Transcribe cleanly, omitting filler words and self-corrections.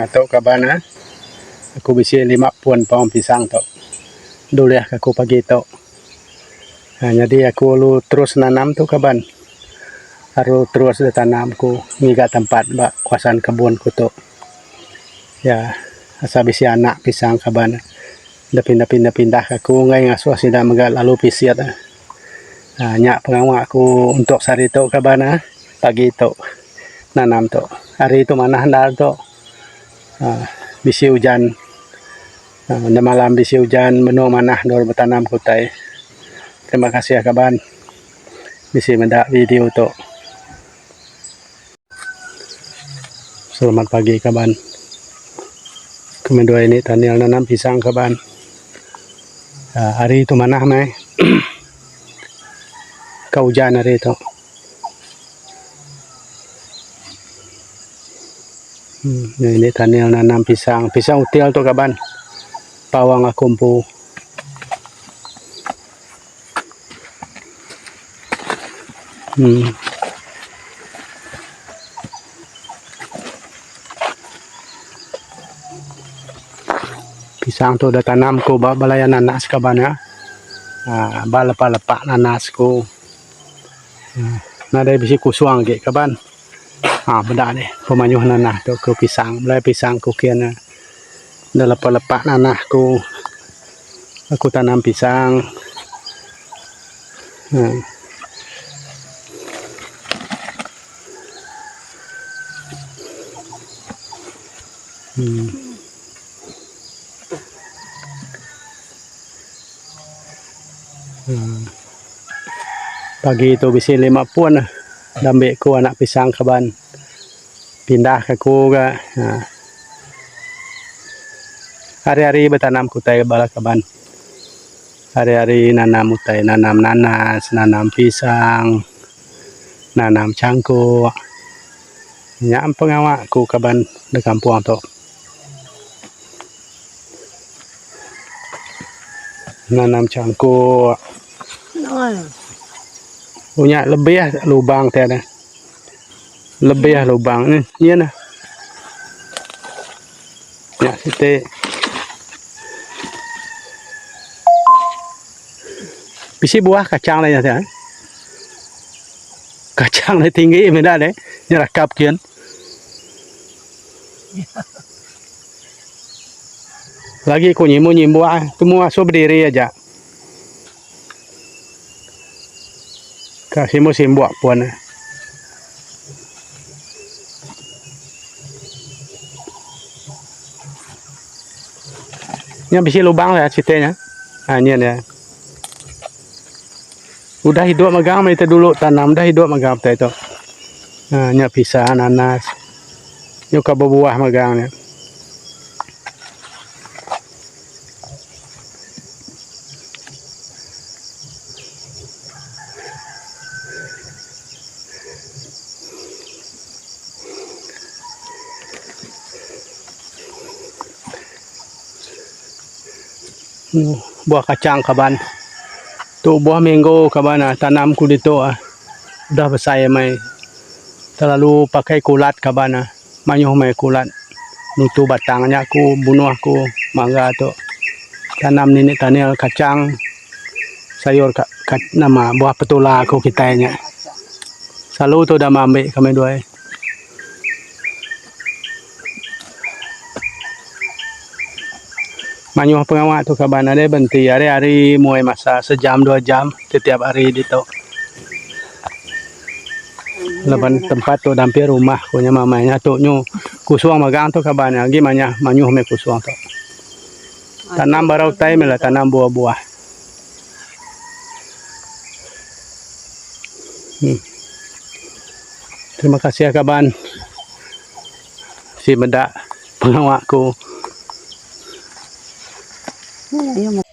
Tu kaban ah. Aku bisi 5 pun paong pisang tu. Dulih ka aku pagi tu. Aa nyadi aku lalu terus nanam tu kaban. Aru terus da tanam ku ngiga tempat ba kawasan kebun ku tu. Ya asal bisi anak pisang kaban da pindah pindah pindah ka aku enggai ngasuh sida mega lalu pisit. Aa nya pengawa aku untuk sehari tu kaban ah pagi tu nanam tu. Hari tu manah andal tu aaa bisi ujan aaa enda malam bisi ujan menu manah endur betanam ke utai. Terima kasih kaban bisi meda video tu. Selamat pagi kaban. Kemenduai ini Daniel nanam pisang kaban. Aaa hari tu manah meh ka ujan hari tu. Uhh ini Daniel nanam pisang, pisang util tu kaban bawang aku empu. Uhh Pisang tu da tanam ku ba belayan nanas kaban iya uhh ba lepa lepa nanas ku uhh nadai bisi kusung agi kaban uhh meda deh pemayuh nanas tu ku pisang belai pisang ku kin ne da lepa lepa nanas ku. Aku tanam pisang uhh uhh pagi tu bisi 5 pun dambi ku anak pisang kaban pindah ka ku ga uhh. Hari-hari betanam ke utai bala kaban. Hari-hari nanam utai nanam nanas, nanam pisang, nanam changkuk. Nya pengawa ku kaban da kampung tu. Nanam changkuk. Unya lebih lubang ti ada. Lebih lubang ni nyin nah. Nya siti. Bisi buah kacang nya nya. Kacang nya tinggi meda deh. Nya rakap kian. Lagi ku nyimu nyimbuah temu asu berdiri aja. Ka simu simbuk pun ne. Nya bisi lubang lah siti nya. Ha nyin iya. Udah idup megang meh ita dulu tanam udah idup megang utai tu. Ha nya pisang nanas. Nyuka bebuah megang nya. Buah kacang kaban. Tu buah mango kaban ah tanam ku ditu ah. Udah besai amai. Terlalu pakai kulat kaban ah. Mayuh meh kulat nutu batang nya ku bunuh ku mangga tu. Tanam nini tanil kacang sayur ka nama buah petula ku kitai nya. Selalu tu dama ambi kami duai. Mayuh pengawa tu kaban adai benti hari-hari muai masa sejam dua jam tetiap hari ditu. Laban tempat tu dampir rumah ku nya mamai nya tu nyu kusung magang tu kaban nya agi manyah mayuh meh kusung tu. Tanam bara utai meh lah tanam buah-buah. Hmm. Terima kasih kaban. Si meda pengawa ku. Iya.